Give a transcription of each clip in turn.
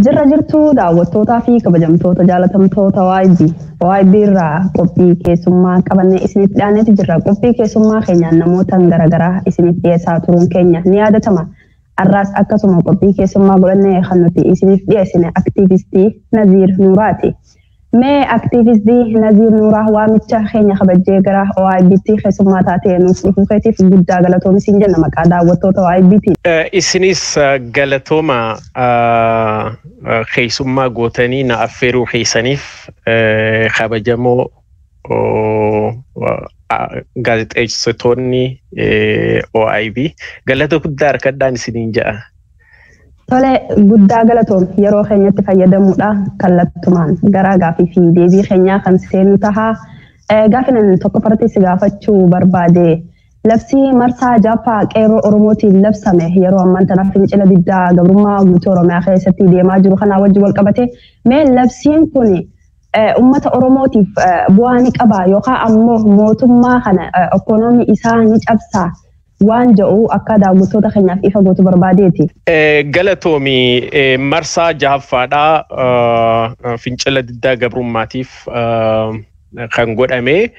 Jirra jirtu daawwattootaa fi kabajamtoota jaalatamtoota OIB. OIB irraa qophii keessummaa qabannee isinitti dhiyaannetu jirra. Qophii keessummaa keenyaan namoota garaagaraa isiniif dhiyeessaa turuun keenya ni yaadatama. Har'aas akkasuma qophii keessummaa godhannee kan nuti isiniif dhiyeessine aktiivistii Naziir Nuuraati. Mee aktiivistii Naziir Nuuraa, waamicha keenya kabajjee gara OIBtti keessummaa taatee nuuf dhufuu keetiif guddaa galatoomi siin jenna maqaa daawwattoota OIBtiin. Isinis galatooma, keessummaa gootanii na affeeruu keessaniif, kabajamoo gaazexeessitoonni OIB, galata guddaa harkadhaan isiniin jedha. Tole, guddaa galatoom. Yeroo keenyatti fayyadamuudha kallattumaan gara gaafii fi deebii keenyaa kan seenu tahaa. Gaafiin tokko farratti si gaafachuu barbaade, labsii marsaa jaaffaa qeerroo Oromootiin labsame yeroo ammaan tana fincila diddaa gabrummaa guutuu Oromiyaa keessatti deemaa jiru kanaa wajjin wal qabate, mee labsiin kun uummata Oromootiif bu'aa ni qaba yookaan ammoo mootummaa kana ikoonoomii isaa ni cabsaa waan jedhu akka daawwattoota keenyaaf ifa gootu barbaadeeti. Galatoomi. Marsaa jahaffaadhaa fincila diddaa gabrummaatiif kan godhame.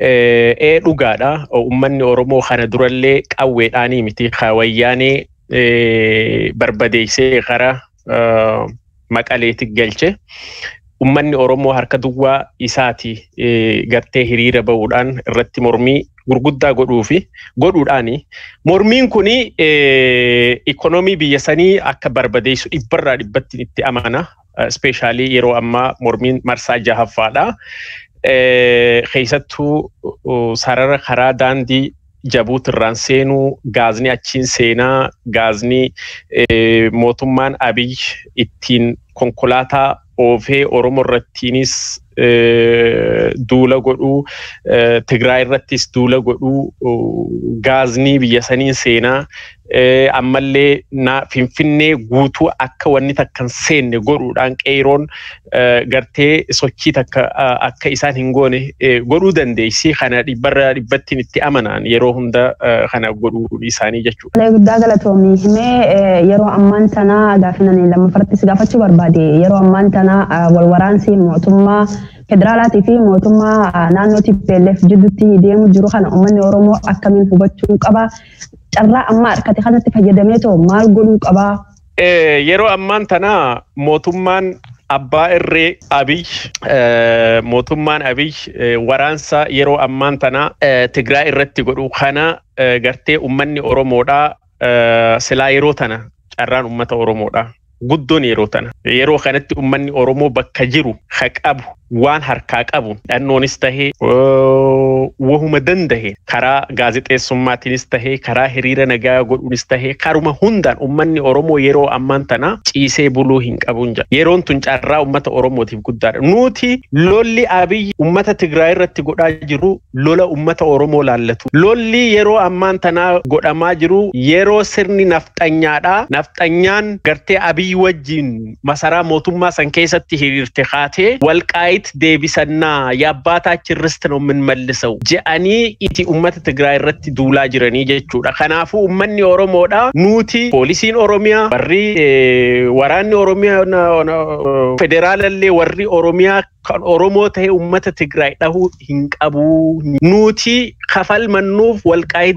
Ee, dhugaadha. Uummanni Oromoo kana durallee qawweedhaanii miti wayyaanee barbadeessee gara Maqaleetti galche. Uummanni Oromoo harka duwwaa isaati gartee hiriira bahuudhaan irratti mormii gurguddaa godhuufi godhuudhaani mormiin kuni ikonoomii biyya sanii akka barbadeessu dhibbarraa dhibbatti itti amana. Especially yeroo ammaa mormiin marsaa jahaffaadha. Keessattuu sarara karaa daandii Jabuutirraan seenuu, gaazni achiin seenaa, gaazni mootummaan Abiy ittiin konkolaataa oofee Oromoo irrattiinis duula godhuu, Tigraay irrattis duula godhuu, gaazni biyya saniin seenaa, ammallee Finfinnee guutuu akka wanni takka hin seenne godhuudhaan qeeroon gartee sochii takka akka isaan hin goone godhuu dandeessi. Kana dhibbarraa dhibbattiin itti amanaan yeroo hunda kana godhuu isaanii jechuudha. Guddaa galatoomii. Mee yeroo ammaan tana gaafinani lammaffaratti si gaafachuu barbaade, yeroo ammaan tana wal waraansi mootummaa federaalaatii fi mootummaa naannoo TPLF jidduutti deemu jiru kana uummanni Oromoo akkamiin hubachuu qaba? Carraa ammaa harkate kanatti fayyadamee too maal godhuu qaba? Yeroo ammaan tana mootummaan abbaa irree Abiy, mootummaan Abiy waraansa yeroo ammaan tana Tigraay irratti godhu kana gartee uummanni Oromoodhaa silaa yeroo tana carraan uummata Oromoodhaa guddoon yeroo tana. Yeroo kanatti uummanni Oromoo bakka jiru ha qabu, waan harkaa qabu, dhannoonis tahee, wahuma dandahe, karaa gaazexeessummaatiinis tahee, karaa hiriira nagaa godhuunis tahee, karuma hundaan uummanni Oromoo yeroo ammaan tana ciisee buluu hin qabuun jedha. Yeroon tun carraa uummata Oromootiif guddaadha. Nuti lolli Abiy uummata Tigraay irratti godhaa jiru lola uummata Oromoo laallatu. Lolli yeroo ammaan tanaa godhamaa jiru yeroo sirni nafxanyaadha. Nafxanyaan gartee Abiy wajjin masaraa mootummaa san keessatti hiriirte kaatee "Walqaayit deebisannaa, የአባታችን ርስት ነው የምንመልሰው" jedhanii itti uummata Tigraay irratti duulaa jiranii jechuudha. Kanaafuu uummanni Oromoodha. Nuti poolisiin Oromiyaa, warri waraanni Oromiyaa federaalallee, warri Oromiyaa kan Oromoo ta'e uummata Tigraay dhahuu hin qabu. Nuti kafalmannuuf Walqaayit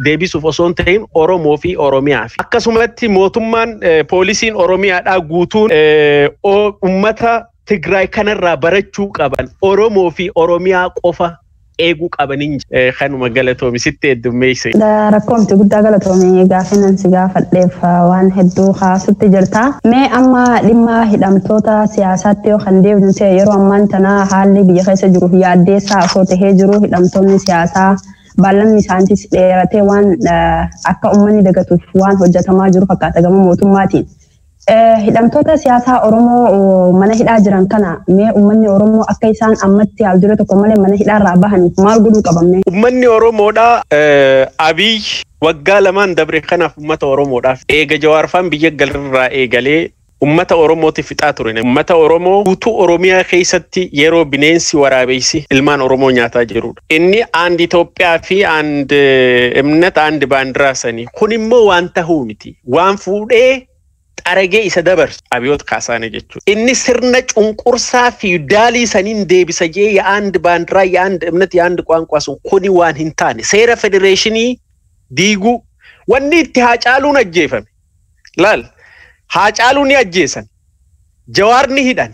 deebisuuf osoo hin ta'in Oromoo fi Oromiyaa. Akkasumatti mootummaan poolisiin Oromiyaadhaa guutuun uummata Tigraay kanarraa barachuu qaban, Oromoo fi Oromiyaa qofa eeguu qabaniin kanuma. Galatoomi, sitti heddummeesse. Rakkoomti, guddaa galatoomii. Gaafinan si gaafadheef waan hedduu kaasutti jirta. Mee amma dhimma hidhamtoota siyaasaatti yoo kan deebinu ta'e, yeroo ammaan tana haalli biyya keessa jiru yaaddeessaa osoo tahee jiru, hidhamtoonni siyaasaa baallamni isaaniitis dheeratee waan akka uummanni dagatuuf waan hojjetamaa jiru fakkaata gama mootummaatiin. Hidhamtoota siyaasaa Oromoo mana hidhaa jiran kana mee uummanni Oromoo akka isaan ammatti haal-duree tokko malee mana hidhaarraa bahaniif maal godhuu qabamne? Uummanni Oromoodhaa, Abiy waggaa 2n dabre kanaaf uummata Oromoodhaaf eega Jawaarfaan biyya galarraa eegalee ummata Oromootiif fixaa ture. Ummata Oromoo guutuu Oromiyaa keessatti yeroo bineensi waraabessi ilmaan Oromoo nyaataa jirudha. Inni አንድ Itoophiyaa fi አንድ እምነት አንድ ባንዲራ sanii kun immoo waan tahuu miti. Waan fuudhee xaragee isa dabarsu Abiyoot Kaasaanee jechuudha. Inni sirna cunqursaa fiidaalii saniin deebisa jee የአንድ ባንዲራ የአንድ እምነት የአንድ ቋንቋ sun kuni waan hin taane seera federeeshinii diiguu wanni itti Haacaaluun ajjeefame laal Haacaaluu ni ajjeesan, Jawaar ni hidhan,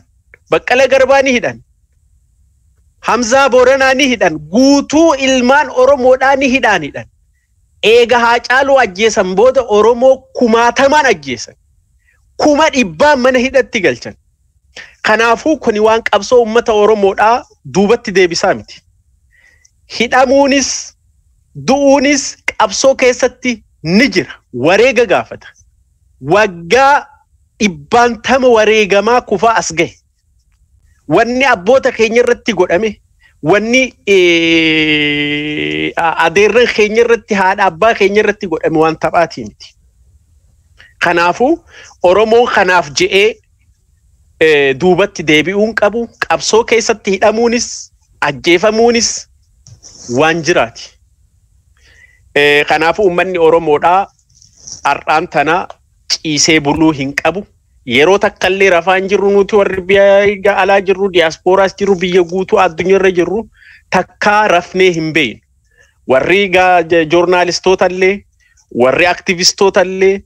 Baqqala Garbaa ni hidhan, Hamzaa Booranaa ni hidhan, guutuu ilmaan Oromoodhaa ni hidhan. Eega Haacaaluu ajjeesan booda Oromoo kumaatamaan ajjeesan. 100,000 mana hidhatti galchan. Kanaafuu kuni waan qabsoo uummata Oromoodhaa duubatti deebisaa miti. Hidhamuunis du'uunis qabsoo keessatti ni jira. Wareega gaafata. Waggaa 100 wareegamaa kufaa as gahe. Wanni abboota keenya irratti godhame, wanni adeerran keenya irratti haadha abbaa keenya irratti godhame waan taphaatii miti. Kanaafuu Oromoon kanaaf je'ee duubatti deebi'uun qabu, qabsoo keessatti hidhamuunis ajjeefamuunis waan jiraati. Kanaafuu uummanni Oromoodhaa har'aan tana ciisee buluu hin qabu. Yeroo takkallee rafaa hin jirru nuti warri biyya alaa jirru, diyaaspooraas jirru, biyya guutuu addunyaarra jirru takkaa rafnee hin beeknu. Warri joornaalistoota illee, warri aktivistoota illee,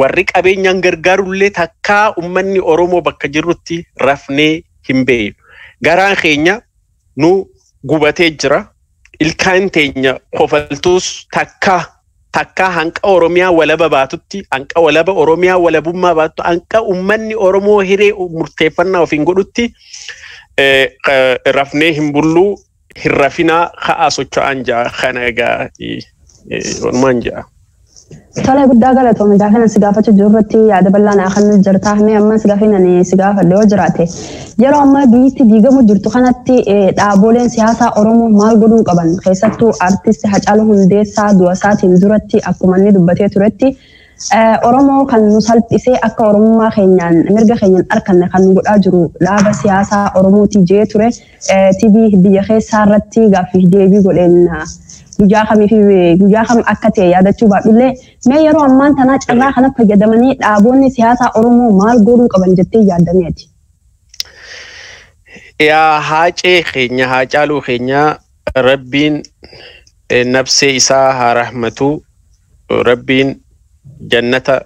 warri qabeenyaan gargaarullee takkaa uummanni Oromoo bakka jirrutti rafnee hin beeknu. Garaan keenya nu gubatee jira. Ilkaan teenya kofaltuus takkaa hanqa Oromiyaa walaba baatutti, hanqa walaba Oromiyaa walabummaa baatutti, hanqa uummanni Oromoo hiree murteeffannaa ofiin godhutti rafnee hin bulluu, hin rafinaa ka'aa socho'aan ja'a kana egaa walumaan ja'a. Tole, guddaa galatoome. Gaafa si gaafachuu jiru irratti yaada bal'aa naa kan jirta. Mee ammas gaafa ani si gaafadhe yoo jiraate, yeroo ammaa biyyatti diigamu jirtu kanatti dhaaboleen siyaasaa Oromoo maal godhuu qaban? Keessattuu artisti Hacaaluu Hundeessaa du'a isaatiin duratti akkuma inni dubbatee turetti, Oromoo kan nu salphisee akka Oromummaa keenyaan mirga keenyaan arkanne kan nu godhaa jiru dhaaba siyaasaa Oromooti jee ture. TV biyya keessaa irratti gaaffii deebii godheen guyyaa kamii fi guyyaa kam akka ta'e yaadachuu baadhullee, mee yeroo ammaan tanaa carraa kana fayyadamanii dhaaboonni siyaasaa Oromoo maal godhuu qaban jettee yaaddameeti? Yaa Haacee keenya, Haacaaluu keenya, Rabbiin nabsee isaa haa rahmatu, Rabbiin jannata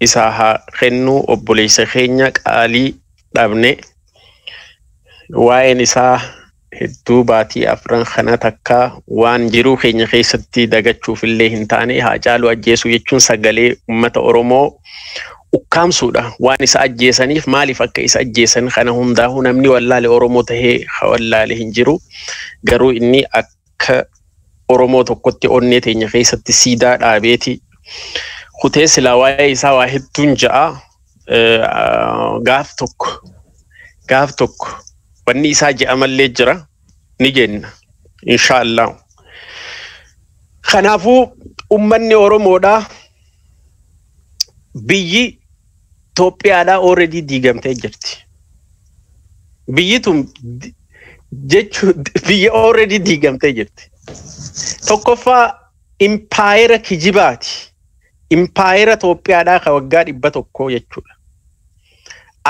isaa haa kennu. Obboleessa keenya qaalii dhabne. Waa'een isaa hedduu baatii 4 kana takka waan jiruu keenya keessatti dagachuuf illee hin taane. Haacaaluu ajjeesuu jechuun sagalee uummata Oromoo ukkaamsuudha. Waan isa ajjeesaniif, maaliif akka isa ajjeesan kana hundaa'uu namni wallaale Oromoo tahee wallaale hin jiru. Garuu inni akka Oromoo tokkotti onnee teenya keessatti siidaa dhaabeeti. Kutee silaa waa'ee isaa waa hedduun ja'a. Gaaf tokko wanni isaa je'amallee jira ni jenna inshaallah. Kanaafuu uummanni Oromoodhaa, biyyi Itoophiyaadhaa already diigamtee jirti. Biyyi tun jechuun biyya already diigamtee jirti. Tokkoffaa impaayera kijibaati. Impaayera Itoophiyaadhaa kan waggaa 100 jechuudha.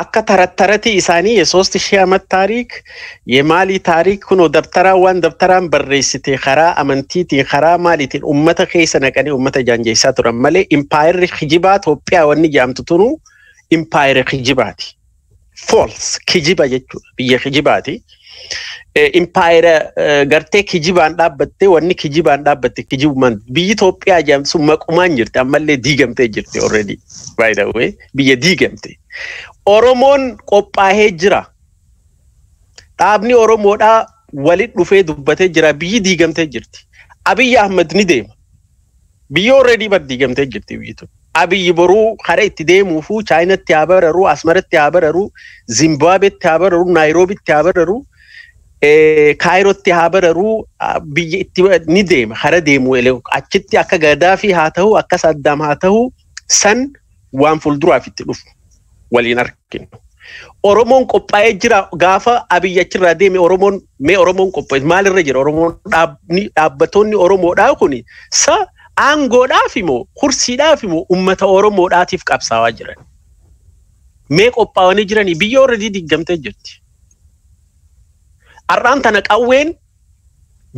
Akka tarattaratii isaanii የሶስት ሺህ ዓመት ታሪክ የማሊ ታሪክ kunoo dabtaraa waan dabtaraan barreessite karaa amantiitiin karaa maaliitiin ummata keessa naqanii ummata jaanjeessaa turan malee impaayerri kijibaa Itoophiyaa wanni jedhamtu tunu impaayera kijibaati. False kijiba jechuudha, biyya kijibaati. Impaayera gartee kijibaan dhaabbatte, wanni kijibaan dhaabbatte kijibumaan biyyi Itoophiyaa jedhamtu sun maqumaan jirti, ammallee diigamtee jirti already, by the way, biyya diigamte. Oromoon qophaa'ee jira. Dhaabni Oromoodhaa walit dhufee dubbatee jira. Biyyi diigamtee jirti. Abiyyi Ahmed ni deema. Biyyi already bar diigamtee jirti biyyi tun. Abiyyi boruu karaa itti deemuufuu Chaayinatti haa bararu, Asmaratti haa bararu, Zimbaabetti haa bararu, Naayiroobitti haa bararu, Kaayirootti haa bararu, biyya itti ni deema. Kara deemu achitti akka Gadaafii haa ta'u, akka Saddaam haa ta'u, san waan fuulduraaf itti dhufu waliin arginu. Oromoon qophaa'ee jira. Gaafa Abiyyi achirraa deeme Oromoon mee Oromoon qophaa'e maalirra jira? Oromoon dhaabni dhaabbattoonni Oromoodhaa kuni sa Aangoodhaaf immoo kursiidhaaf immoo uummata Oromoodhaatiif qabsaawaa jiran. Mee qophaa'anii jiranii biyya already diggamtee jirti. Har'aan tana qawween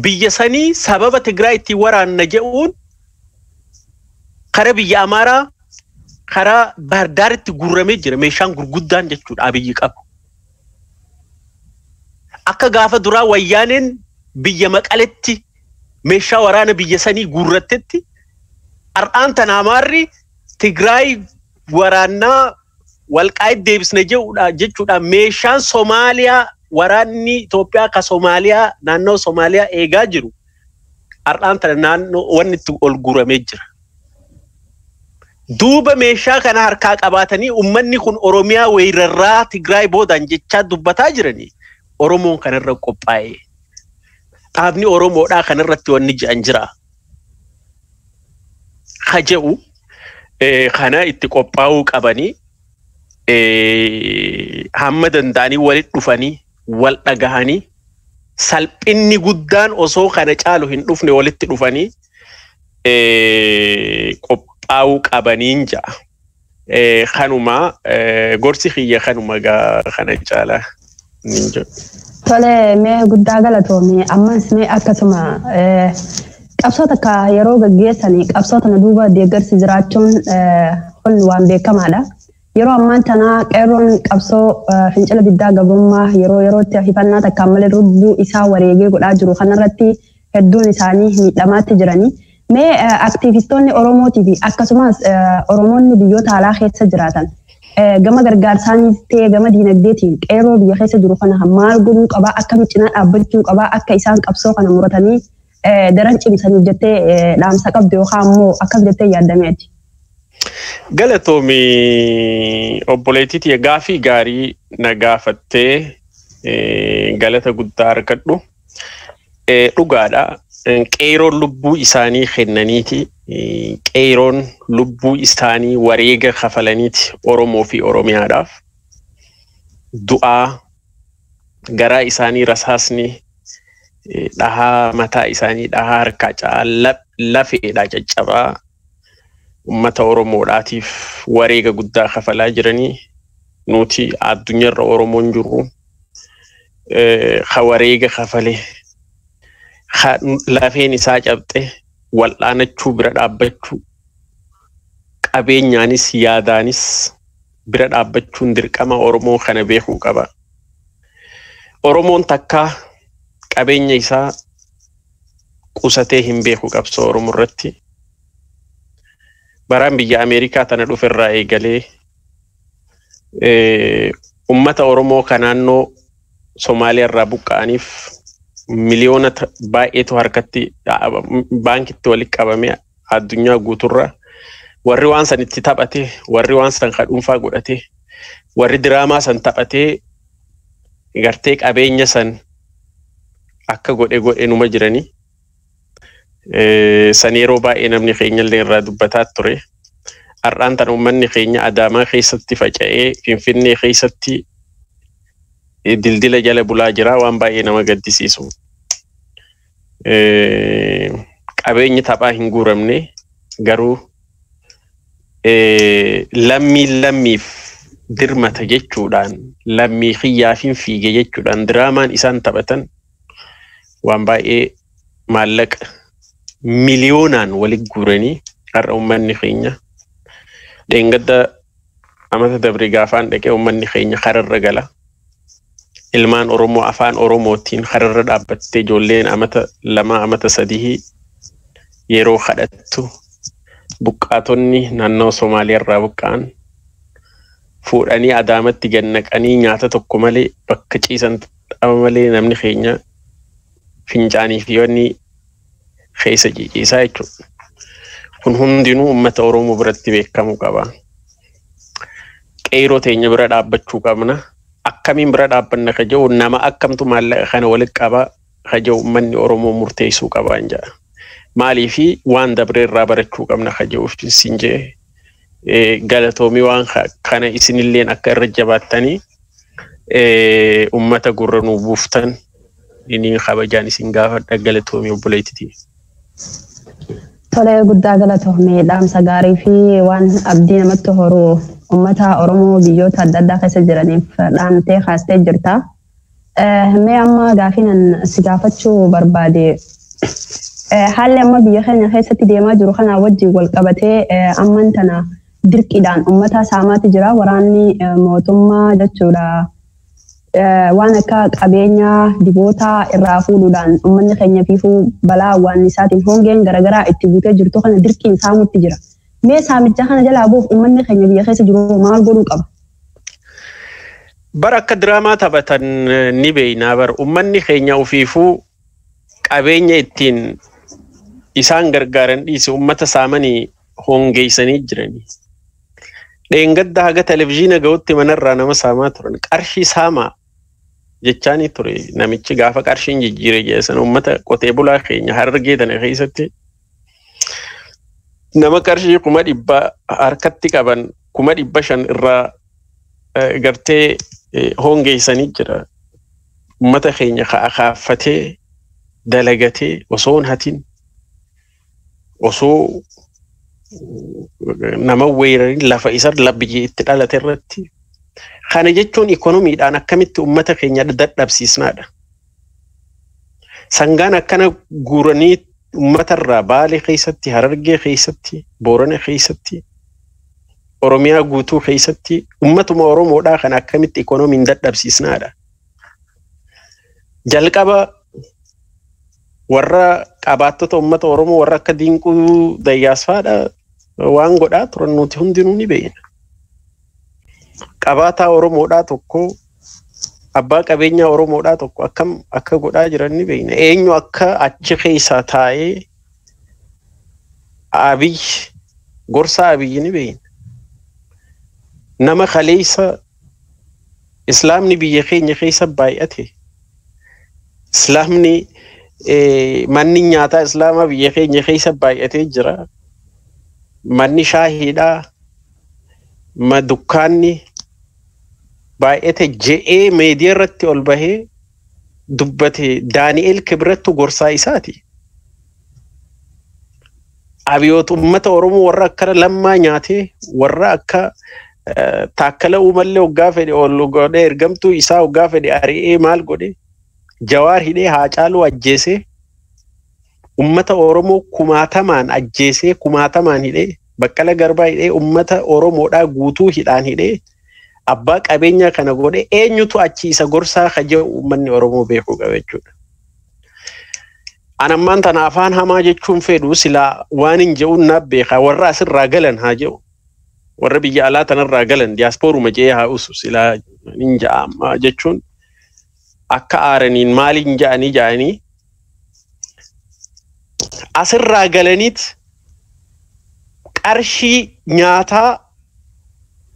biyya sanii sababa Tigraay ittiin waraanna jedhuun karaa biyya Amaaraa karaa Baardaaritti guurramee jira meeshaan gurguddaan jechuudha Abiyyi qabu. Akka gaafa duraa wayyaaneen biyya Maqaletti meeshaa waraana biyya sanii guurrattetti har'aan tana Amaarri Tigraay waraannaa Walqaayit deebisne jechuudha meeshaan Somaaliyaa waraanni Itoophiyaa ka Somaaliyaa naannoo Somaaliyaa eegaa jiru har'aan tana naannoo wanni itti ol guuramee jira. Duuba meeshaa kana harkaa qabaatanii uummanni kun Oromiyaa weerarraa Tigraay boodaan jechaa dubbataa jiranii Oromoon kanarra qophaa'ee dhaabni Oromoodhaa kanarratti wanni jedhan jira. Ha jedhu kana itti qophaa'uu qabanii hamma danda'anii walitti dhufanii wal dhagahanii salphinni guddaan osoo kana caalu hin dhufne walitti dhufanii qophaa'uu qabaniin ja'a. Kanuma gorsi kiyya kanuma gaa kana caalaa. Tole mee guddaa galatoomi ammas mee akkasuma qabsoo takka yeroo gaggeessanii qabsoo tana duuba deeggarsi jiraachuun kun waan beekamaadha. Yeroo ammaan tana qeerroon qabsoo fincila diddaa gabrummaa yeroo yerootti hifannaa takkaan malee lubbuu isaa wareegee godhaa jiru kanarratti hedduun isaanii miidhamaatti jiranii. Mee aktiivistoonni Oromootii fi akkasumas Oromoonni biyyoota alaa keessa jiraatan gama gargaarsaanis ta'e gama diinagdeetiin qeerroo biyya keessa jiru kana maal godhuu qabaa akkamitti cinaa dhaabbachuu qabaa akka isaan qabsoo kana muratanii daran cimsaniif jettee dhaamsa qabdu yookaan immoo akkam jettee yaaddameeti. Galatoomi obboleettiitii gaafii gaarii na gaafattee galata guddaa argadhu. Dhugaadha. Qeeroon lubbuu isaanii kennaniiti. Qeeroon lubbuu isaanii wareega kafalaniiti Oromoo fi Oromiyaadhaaf. Du'aa garaa isaanii rasaasni dhahaa mataa isaanii dhahaa harkaa ca'aa lafeedha caccabaa uummata Oromoodhaatiif wareega guddaa kafalaa jiranii nuti addunyaarra Oromoon jirru ka wareega kafalee lafeen isaa cabxe wal'aanachuu bira dhaabbachuu qabeenyaanis yaadaanis bira dhaabbachuun dirqama Oromoo kana beekuu qaba. Oromoon takkaa qabeenya isaa qusatee hin beeku qabsoo Oromoo irratti. Baraan biyya Ameerikaa tana dhufe irraa eegalee uummata Oromoo kan naannoo Somaaliyaa irraa buqqa'aniif miliyoona baay'eetu harkatti baankitti walitti qabamee addunyaa guuturra warri waan san itti taphate warri waan san ka dhuunfaa godhate warri diraamaa san taphatee gartee qabeenya san akka godhe godhe numa jiranii. San yeroo baay'ee namni keenya illee irraa dubbataa ture. Har'aan tana uummanni keenya Adaamaa keessatti faca'ee Finfinnee keessatti dildila jala bulaa jira waan baay'ee nama gaddisiisu. Qabeenyi taphaa hin guuramne garuu lammiin lammiif dirmata jechuudhaan lammii xiyyaaf hin fiige jechuudhaan diraamaan isaan taphatan waan baay'ee maallaqa miliyoonaan walitti guuranii har'a uummanni keenya dheengadda amata dabre gaafaan dhaqee uummanni keenya kararra gala. Ilmaan Oromoo afaan Oromootiin kararra dhaabbattee ijoolleen amata 2 amata 3 yeroo kadhattu buqqaatonni naannoo Somaaliyaa irraa buqqa'an fuudhanii Adaamatti gad naqanii nyaata tokko malee bakka ciisan dhaba malee namni keenya fincaanii fi wanni keessa ciciisaa jechuudha. Kun hundinuu uummata Oromoo biratti beekamuu qaba. Qeeroo teenya bira dhaabbachuu qabna. Akkamiin bira dhaabbanna ka jedhu nama akkamtu maallaqa kana walitti qaba ka jedhu uummanni Oromoo murteessuu qaba hin jedha. Maaliifi waan dabre irraa barachuu qabna ka jedhuuf sin jee galatoomii waan kana isinilleen akka irra jabaattanii uummata gurra nuu buuftan inni kabajaan isin gaafadha galatoomii obboleettitii. Tolee, guddaa galatoomee dhaamsa gaarii fi waan abdii namatti horu uummata Oromoo biyyoota adda addaa keessa jiraniif dhaamtee kaastee jirta. Mee amma gaafiin si gaafachuu barbaade, haalli amma biyya keenya keessatti deemaa jiru kana wajjin wal qabatee amman tana dirqiidhaan uummata saamaatti jira waraanni mootummaa jechuudha. Waan akka qabeenyaa diboota irraa fuudhuudhaan uummanni keenya fiifuu balaa waan isaatiin hongeen garaagaraa itti guutee jirtu kana dirqiin saamutti jira. Mee saamicha kana jalaa bu'uuf uummanni keenya biyya keessa jiru maal godhuu qaba? Bara akka diraamaa taphatan ni beeknaa, bara uummanni keenya ofiifuu qabeenya ittiin isaan gargaaran dhiise uummata saamanii hongeessanii jiranii. Dheengadda haga televizyiina ga'utti manarraa nama saamaa turan, qarshii saamaa jechaanii ture namichi gaafa qarshiin jijjiire jeessan. Uummata qotee bulaa keenya Harargee tana keessatti nama qarshii 100,000 harkatti qaban 500,000 irraa gartee hongeessanii jira. Uummata keenya akaaffatee dalagatee osoo hin hatin, osoo nama weerarin lafa isa biyya itti dhalate irratti. Kana jechuun ikonomiidhaan akkamitti uummata keenya dadhabsiisnaadha. Sangaan akkana guuranii uummatarraa Baalee keessatti, Harargee keessatti, Boorana keessatti, Oromiyaa guutuu keessatti uummatuma Oromoodhaa kana akkamitti ikonomiin dadhabsiisnaadha. Jalqaba warra qabaattota uummata Oromoo warra akka Dinquu Dayyaasfaadha waan godhaa turan nuti hundinuu ni beekna. Qabaataa Oromoodhaa tokko, abbaa qabeenyaa Oromoodhaa tokko akkam akka godhaa jiran ni beekna. Eenyu akka achi keessaa taa'ee Abiy gorsaa Abiyyi ni beekna. Nama kaleessa Islaamni biyya keenya keessa baay'ate. Islaamni manni nyaataa Islaamaa biyya keenya keessa baay'atee jira. Manni shaahiidhaa, dukkaanni baay'ate je'ee meediyaa irratti ol bahee dubbate Daani'el Kibrattu gorsaa isaati. Abiyoot uummata Oromoo warra akka Lammaa nyaatee, warra akka Taakkala Uumallee hoggaa fedhe ol godhee, ergamtuu isaa hoggaa fedhe ari'ee, maal godhe, Jawaar hidhee, Haacaaluu ajjeesee, uummata Oromoo kumaatamaan ajjeesee, kumaatamaan hidhee, Baqqala Garbaa hidhee, uummata Oromoodhaa guutuu hidhaan hidhee, abbaa qabeenyaa kana godhe, eenyutu achi isa gorsaa ka jedhu uummanni Oromoo beekuu qaba jechuudha. Anammaan tana afaan hamaa jechuun fedhu, silaa waan hin jedhuun naaf beekaa, warra asirraa galan haa jedhu. Warra biyya alaa tanarraa galan diyaaspooruma jedhee haa usu, silaa hin ja'a jechuun akka aaraniin maaliin ja'anii ja'anii asirraa galaniit qarshii nyaataa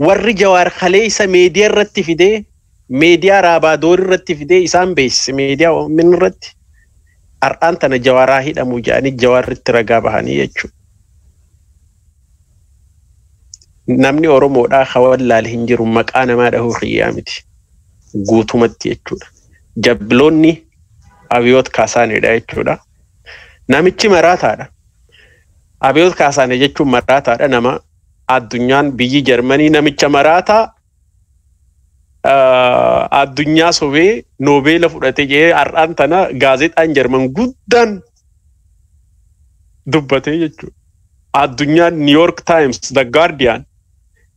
warri Jawaar kaleessa meediyaa irratti fidee, meediyaa Raabaadoor irratti fidee isaan beeksise, meediyaa OMN irratti har'aan tana Jawaaraa hidhamu jedhanii Jawaarritti ragaa bahanii jechuudha. Namni Oromoodhaa hawallaale hin jiru, maqaa namaa dhahuu xiyyaa miti guutumatti jechuudha. Jabbiloonni Abiyoot Kaasaanidha jechuudha. Namichi maraataadha. Abiyoot Kaasaane jechuun maraataadha, nama addunyaan biyyi Jarmanii namicha maraataa addunyaa sobee noobeela fudhate jedhee har'aan tana gaazexaan Jarman guddaan dubbatee jechuudha. Addunyaan New York Times, The Guardian,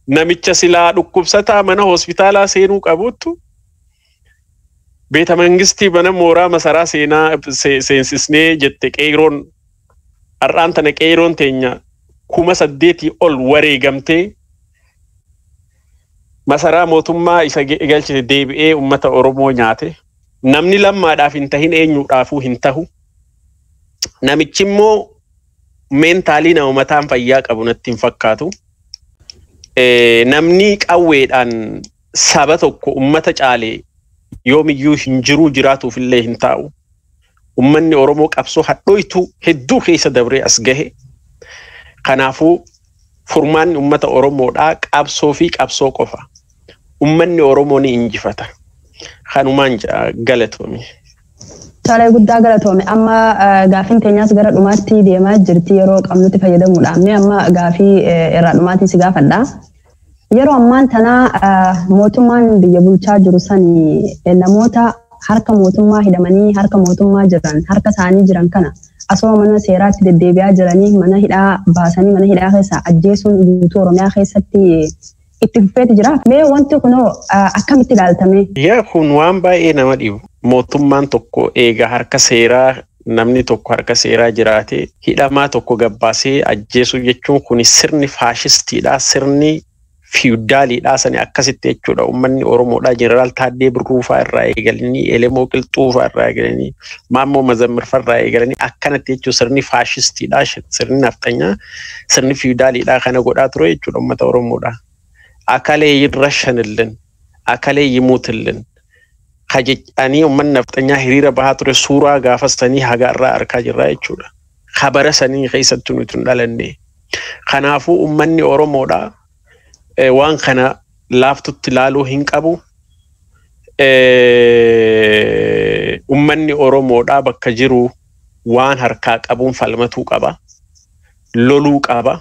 namicha silaa dhukkubsataa mana hospitaalaa seenuu qabuttu beeta mangistii mana mooraa masaraa seenaa seensisnee jette qeeroon. Har'aan tana qeeroon teenya 8,000 ol wareegamtee masaraa mootummaa isa galchite deebi'ee uummata Oromoo nyaate. Namni Lammaadhaaf hin tahin eenyuudhaafuu hin tahu. Namichi immoo mentally nama mataan fayyaa qabu natti hin fakkaatu. Namni qawweedhaan saba tokko uummata caalee yoomiyyuu hin jiruu, jiraatuuf illee hin taa'u. Uummanni Oromoo qabsoo hadhooytuu hedduu keessa dabree as gahe. Kanaafuu furmaanni uummata Oromoodhaa qabsoo fi qabsoo qofa. Uummanni Oromoo ni injifata. Kanumaan galatoomi. Tolee, guddaa galatoome. Amma gaafiin teenyaas gara dhumaatti deemaa jirti yeroo qabnutti fayyadamuudhaan. Mee amma gaafii irraa dhumaatiin si gaafadha. Yeroo ammaan tana mootummaan biyya bulchaa jiru sani namoota harka mootummaa hidhamanii harka mootummaa jiran harka isaanii jiran kana asuma mana seeraatti deddeebi'aa jiranii mana hidhaa baasanii mana hidhaa keessaa ajjeesuun guutuu Oromiyaa keessatti itti fufeeti jira. Mee wanti kunoo akkamitti ilaaltame? Yaa, kun waan baay'ee nama dhibu. Mootummaan tokko eega harka seeraa, namni tokko harka seeraa jiraate, hidhamaa tokko gabbaasee ajjeesuu jechuun kun sirni faashistiidha. Sirni fiwudaaliidha sani akkasitti jechuudha. Uummanni Oromoodha Jeneraal Taaddee Birruufaa irraa eegalanii, Elemoo Qilxuufaa irraa eegalanii, Maammoo Mazammirfaa irraa eegalanii akkanatti jechuudha. Sirni faashistiidha. Sirni nafxanyaa, sirni fiwudaaliidha kana godhaa ture jechuudha uummata Oromoodha. Akalee yirrashanilleen, akalee yimuutilleen kajecanii uummanni nafxanyaa hiriira bahaa ture suuraa gaafa sanii haga irraa argaa jirra jechuudha. Kabara sanii keessattuu nuti hin dhalanne. Kanaafuu uummanni Oromoodha waan kana laaftutti ilaaluu hin qabu. Uummanni Oromoodha bakka jiru waan harkaa qabuun falmatuu qaba. Loluu qaba.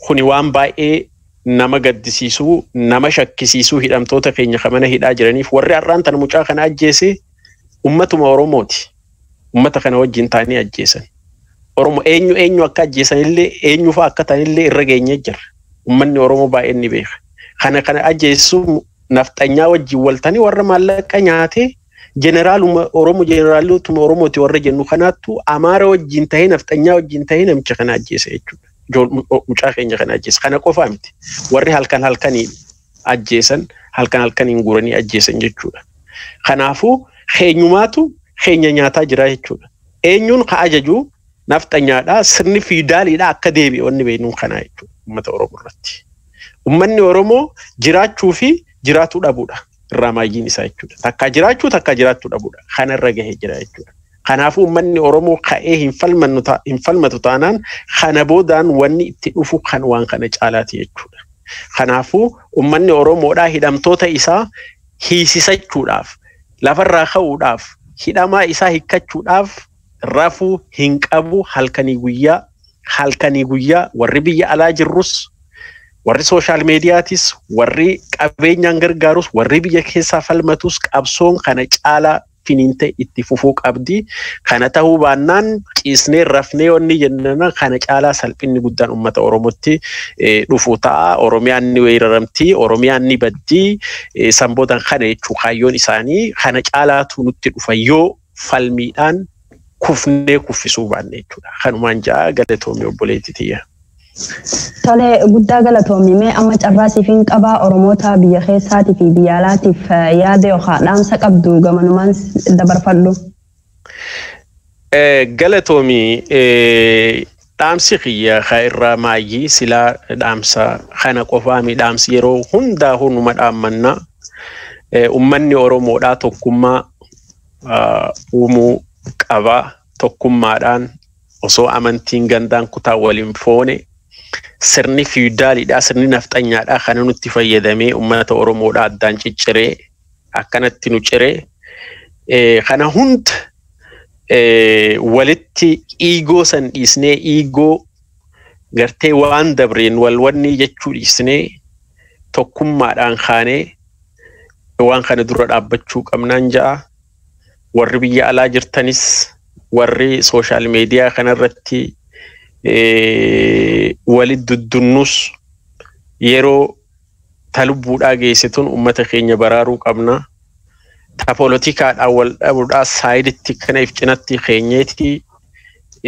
Kuni waan baay'ee nama gaddisiisuu, nama shakkisiisuu, hidhamtoota keenya kan mana hidhaa jiraniif warri har'aan tana mucaa kana ajjeese ummatuma Oromooti. Ummata kana wajjin ta'anii ajjeesan. Oromo eenyu eenyu akka ajjeesanillee, eenyu fa'aa akka ta'anillee irra geenyee jira. Ummanni Oromoo baay'een ni beeka. Kana ajjeessu nafxanyaa wajjin waltanii warra maallaqa nyaatee jeneraaluma Oromoo, jeneraalotuma Oromooti warra jennu kanaattu Amaara wajjin tahee, nafxanyaa wajjin tahee namicha kana ajjeese jechuudha. Mucaa keenya kana ajjeese. Kana qofaa miti. Warri halkan halkanii ajjeesan, halkan halkaniin guuranii ajjeesan jechuudha. Kanaafuu keenyumaatu keenya nyaataa jira jechuudha. Eenyuun ka ajaju nafxanyaadha. Sirni fiidaaliidha akka deebi'e wanni beeknuun kanaa jechuudha uummata Oromoo irratti. Uummanni Oromoo jiraachuu fi jiraatuu dhabuudha. Irraa maayyiin isaa jechuudha. Takkaa jiraachuu, takkaa jiraachuu dhabuudha. Kanarra gahee jira jechuudha. Kanaafuu uummanni Oromoo ka'ee hin falmatu taanaan kana boodaan wanni itti dhufu kan waan kana caalaati jechuudha. Kanaafuu uummanni Oromoodhaa hidhamtoota isaa hiisisachuudhaaf, lafarraa ka'uudhaaf, hidhamaa isaa hiikkachuudhaaf rafuu hin qabu. Halkanii guyyaa, halkanii guyyaa, warri biyya alaa jirrus, warri social mediaatis, warri qabeenyaan gargaarus, warri biyya keessaa falmatus, qabsoon kana caalaa finiinte itti fufuu qabdi. Kana ta'uu baannaan ciisnee rafnee wanni jennaan kana caalaa salphinni guddaan uummata Oromootti dhufu ta'a. Oromiyaan ni weeraramti, Oromiyaan ni baddi. Sanbootaan kana jechuu kaayyoon isaanii kana caalaatu nutti dhufa yoo falmiidhaan kufnee kuffisuu baanne jechuudha. Kanumaan ja'a, galatoomii obboleettii tiyya. Tole, guddaa galatoomi. Mee amma carraa siifin qabaa, Oromoota biyya keessaatii fi biyya alaatiif yaada yookaan dhaamsa qabdu gamanumaan dabarfadhu. Galatoomi, dhaamsi kiyya ka irraa maayyii silaa dhaamsa kana qofaami, dhaamsi yeroo hundaa hunuma dhaammannaa. Uummanni Oromoodhaa tokkummaa uumuu qaba. Tokkummaadhaan osoo amantiin gandaan kutaa waliin foone, sirni fiidaaliidhaa, sirni nafxanyaadhaa kana nutti fayyadamee uummata Oromoodhaa addaan cicciree akkanatti nu ciree, kana hunda walitti ego san dhiisnee, ego gartee waan dabreen walwanni jechuu dhiisnee, tokkummaadhaan kaanee waan kana dura dhaabbachuu qabnaan ja'a. Warri biyya alaa jirtanis, warri social media kanarratti walit duddunnus, yeroo ta lubbuudhaa geessituun uummata keenya baraaruu qabna. Ta poolotikaadhaan wal dhabuudhaa sideitti kana if cinatti keenyeeti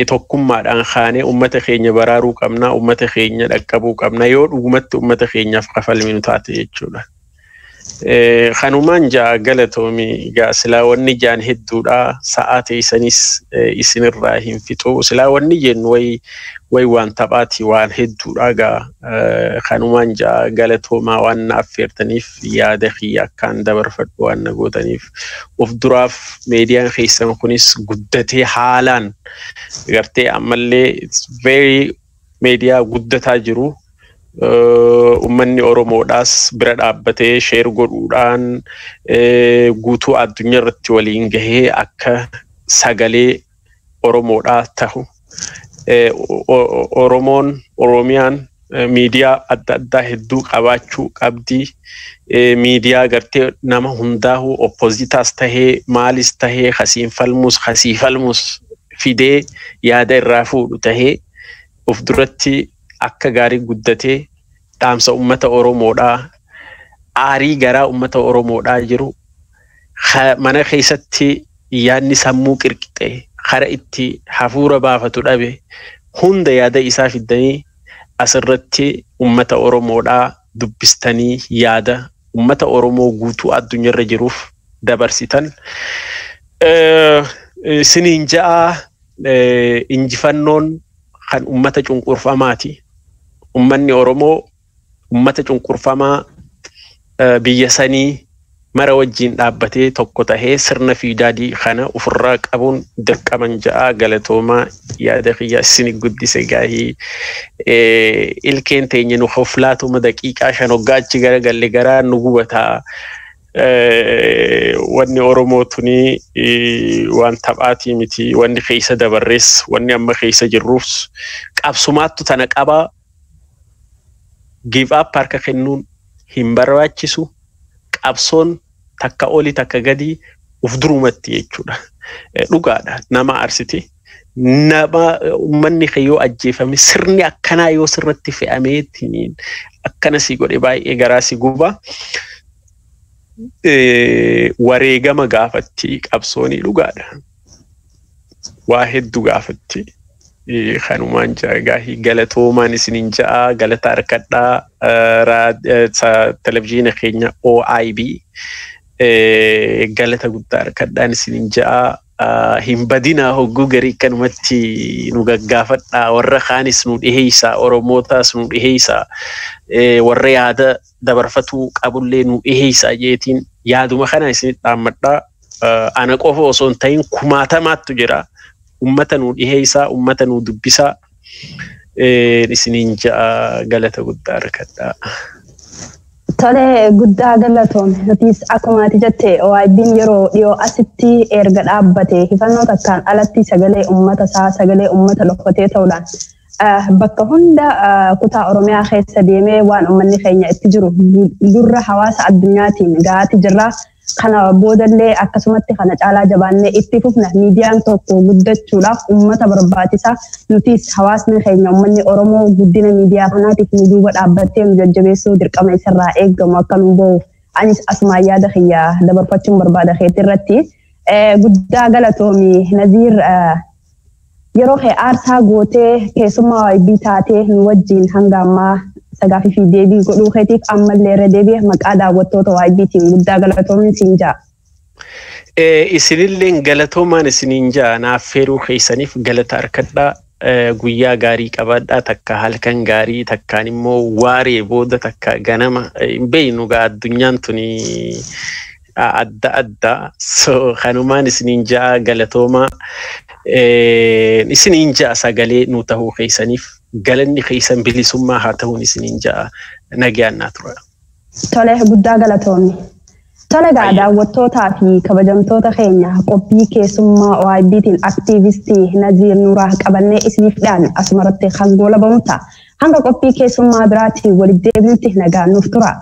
tokkummaadhaan kaanee uummata keenya baraaruu qabna. Uummata keenya dhaqqabuu qabna. Yoo dhugumatti uummata keenyaaf kafalminu taate jechuudha. Kanumaan ja'a, galatoomi. Egaa silaa wanni jaan hedduudha. Sa'aa teessanis isinirraa hin fixu. Silaa wanni jennu way waan taphaati, waan hedduudha. Egaa kanumaan ja'a, galatoomaa waan na affeertaniif, yaada kiyya akkaan dabarfadhu waan na gootaniif. Of duraaf miidiyaan keessan kunis guddatee haalaan gartee ammallee it's very miidiyaa guddataa jiru. Uummanni Oromoodhaas bira dhaabbatee share godhuudhaan guutuu addunyaa irratti waliin gahee akka Sagalee Oromoodhaa tahu. Oromoon, Oromiyaan miidiyaa adda addaa hedduu qabaachuu qabdi. Miidiyaa gartee nama hundaa'u, oppoozitaas tahee maalis tahee, kasiin falmus kasii falmus fidee yaada irraa fuudhu tahee, of duratti akka gaarii guddatee dhaamsa uummata Oromoodhaa, aarii garaa uummata Oromoodhaa jiru, mana keessatti yaadni sammuu qirqixee kara itti hafuura baafatu dhabe hunda yaada isaa fiddanii asirratti uummata Oromoodhaa dubbistanii yaada uummata Oromoo guutuu addunyaarra jiruuf dabarsitan. Isiniin ja'a, injifannoon kan uummata cunqurfamaati. Uummanni Oromoo uummata cunqurfamaa biyya sanii mara wajjin dhaabbatee tokko tahee sirna fiidaadii kana ofirraa qabuun dirqaman ja'a. Galatoomaa, yaada kiyya isin guddise gaahii ilkeen teenya nu hoflaatuma daqiiqaa 5 hoggaa achi garagalle garaa nu gubataa. Wanni Oromoo tuni waan taphaatii miti. Wanni keessa dabarrees, wanni amma keessa jirruus qabsumaattu tana qabaa. Give up, harka kennuun hin barbaachisu. Qabsoon takka oli takka gadi uf durumatti jechuudha. Dhugaadha, nama arsiti. Nama uummanni kee yoo ajjeefame, sirni akkanaa yoo sirratti fe'amee akkana si godhe, baay'ee garaa si guba. Wareegama gaafatti qabsoonii, dhugaadha. Waa hedduu gaafatti. Kanumaan ja'a gaahii, galatoomaan isiniin ja'a, galata harkadhaa. Televizyiina keenya OIB galata guddaa harkadhaan isiniin ja'a. Hin badinaa, hogguu garii kanumatti nu gaggaafadhaa, warra kaanis nu dhiheeysaa, Oromootaas nu dhiheeysaa, warra yaada dabarfatuu qabullee nu dhiheeysaa jeetiin yaaduma kana isinit dhaammadhaa. Ana qofa osoo hin ta'in kumaatamaattu jira. Ummata nu dhiheeysaa, ummata nu dubbisaa isiniin ja'a, galata guddaa harkadhaa. Tole, guddaa galatoom. Nutis akkuma ati jette OIB'n yeroo dhiyoo asitti erga dhaabbate hifannoo takkaan alatti sagalee uummata isaa, sagalee uummata dhokfatee ta'uudhaan bakka hunda kutaa Oromiyaa keessa deemee waan uummanni keenya itti jiru gurra hawaasa addunyaatiin gahaati jirra. Kana boodallee akkasumatti kana caalaa jabaannee itti fufna. Miidiyaan tokko guddachuudhaaf uummata barbaachisa. Nutis hawaasni keenya, uummanni Oromoo, guddina miidiyaa kanaatiif nu duuba dhaabbattee nu jajjabeessuu dirqama isarraa eegamu akka nu bahuuf anis asumaan yaada kiyya dabarfachuun barbaada keetti irratti. Guddaa galatoomi Naziir, yeroo kee aarsaa gootee keessummaa OIB taatee nu wajjin hanga ammaa sagaafii fi deebii godhuu keetiif ammallee irra deebi'e maqaa daawwattoota OIBtiin guddaa galatoomin siin ja'a. Isinilleen galatoomaan isiniin ja'a, naaf feeruu keessaniif galata harkadhaa. Guyyaa gaarii qabaadhaa, takka halkan gaarii, takkaan immoo waaree booda, takka ganama hin beeynu gaa, addunyaan tuni adda adda. So kanumaan isiniin ja'a, galatoomaa isiniin ja'a. Sagalee nu tahuu keessaniif galanni keessan bilisummaa haa ta'uun isiniin ja'a, nagaan naa tura. Tole, guddaa galatoomi. Tole gaa, daawwattootaa fi kabajamtoota keenya, qophii keessummaa OIBtiin aktiivistii Naziir Nuuraa qabannee isiniif dhiyaanne asumarratti kan goolabamu ta'a. Hanga qophii keessummaa biraatiin walitti deebinutti nagaan nuuf tura.